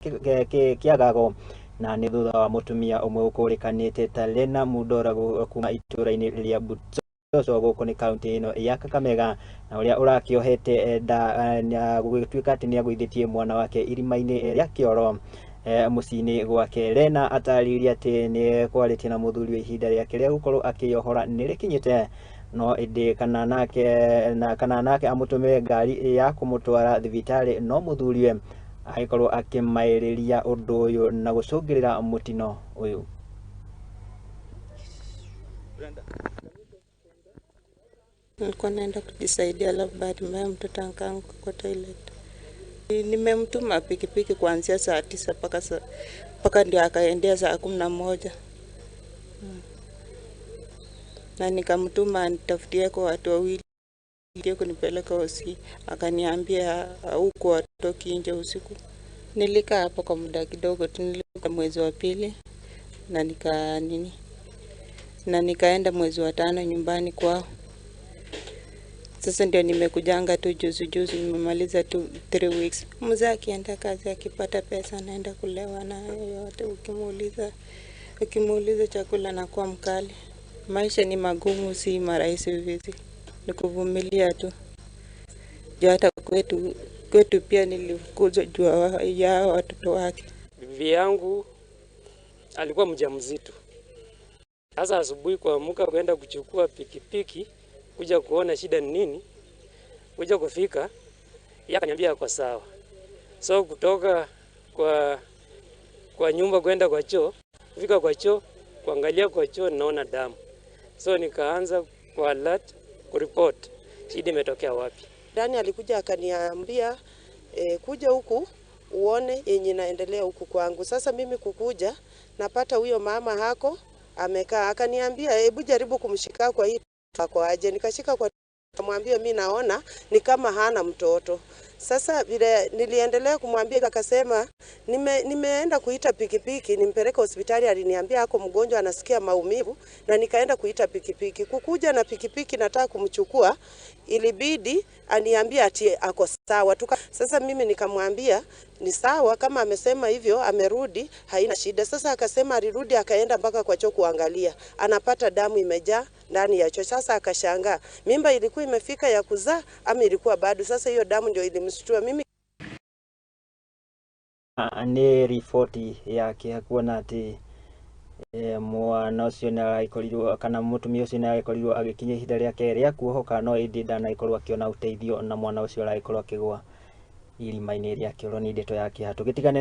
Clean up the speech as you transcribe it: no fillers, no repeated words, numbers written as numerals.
Kĩagago na nĩ thutha wa mũtumia ũmwe ũkũrĩkanĩte ta Lena Mundora kuma itũra-inĩ rĩa Butoto gũkũ nĩ kaunti ĩno ya Kakamega, na ũrĩa ũrakĩohete nda gũgĩtuĩka atĩ nĩagũithĩtie mwana wake irima-inĩ rĩa kĩoro mũciĩ-inĩ gwake. Lena atarĩirie atĩ nĩ kwarĩtie na mũthuri ihinda rĩake rĩa gũkorwo akĩyohora nĩ rĩkinyĩte, no ĩndĩ kana nake na kana nake amũtũmĩre ngari ya kũmũtwara thibitarĩ, no mũthuriwe agĩkorwo akĩmaĩrĩria ũndũ ũyũ na gũcũngĩrĩra mũtino ũyũ. Nilikuwa naenda kujisaidia, alafu bahati mbaya mtoto akaanguka kwa toilet. Nimemtuma pikipiki kuanzia saa 9 mpaka ndio akaendea saa 11. Na nikamtuma anitafutie kwa watu wawili kunipeleka hosi, akaniambia huko hatoki nje usiku. Nilikaa hapo kwa muda kidogo tu, nilikuwa mwezi wa pili na nika nini na nikaenda mwezi wa tano nyumbani kwao. Sasa ndio nimekujanga tu juzi juzi, nimemaliza tu 3 weeks. Mzee akienda kazi akipata pesa anaenda kulewa nayo yote, ukimuuliza chakula anakuwa mkali. Maisha ni magumu, si marahisi hivi, ni kuvumilia tu. Juu hata kwetu pia nilifukuzwa juu ya watoto wake. Bibi yangu alikuwa mjamzito. Sasa asubuhi kuamka kwenda kuchukua pikipiki kuja kuona shida ni nini, kuja kufika yeye akaniambia ako sawa. So kutoka kwa nyumba kwenda kwa choo, kufika kwa choo, kuangalia kwa choo naona damu. So nikaanza kwa alert kuripot shida imetokea wapi. Dani alikuja akaniambia, kuja huku uone yenye inaendelea huku kwangu. Sasa mimi kukuja napata huyo mama hako amekaa, akaniambia hebu jaribu kumshika kwa hii kwa aje. Nikashika kwa kumwambia mi naona ni kama hana mtoto. Sasa vile niliendelea kumwambia akasema nimeenda kuita pikipiki nimpeleke hospitali. Aliniambia ako mgonjwa anasikia maumivu, na nikaenda kuita pikipiki. Kukuja na pikipiki nataka kumchukua, ilibidi aniambie ati ako sawa. Sasa mimi nikamwambia ni sawa, kama amesema hivyo amerudi, haina shida. Sasa akasema alirudi akaenda mpaka kwa choo kuangalia, anapata damu imejaa ndani ya choo. Sasa akashangaa mimba ilikuwa imefika ya kuzaa ama ilikuwa bado. Sasa hiyo damu ndio ilimshtua mimi. Nĩ riboti yake kuona atĩ mwana ũcio nĩ aragĩkorirwo kana mũtumia ũcio nĩ aragĩkorirwo agĩkinyia ihinda rĩake rĩa kuohoka, no ĩndĩ ndanagĩkorwo akĩona ũteithio na mwana ũcio aragĩkorwo akĩgwa irima-inĩ rĩa kĩoro. Nĩ ndeto ya kĩeha, tũgĩtigane na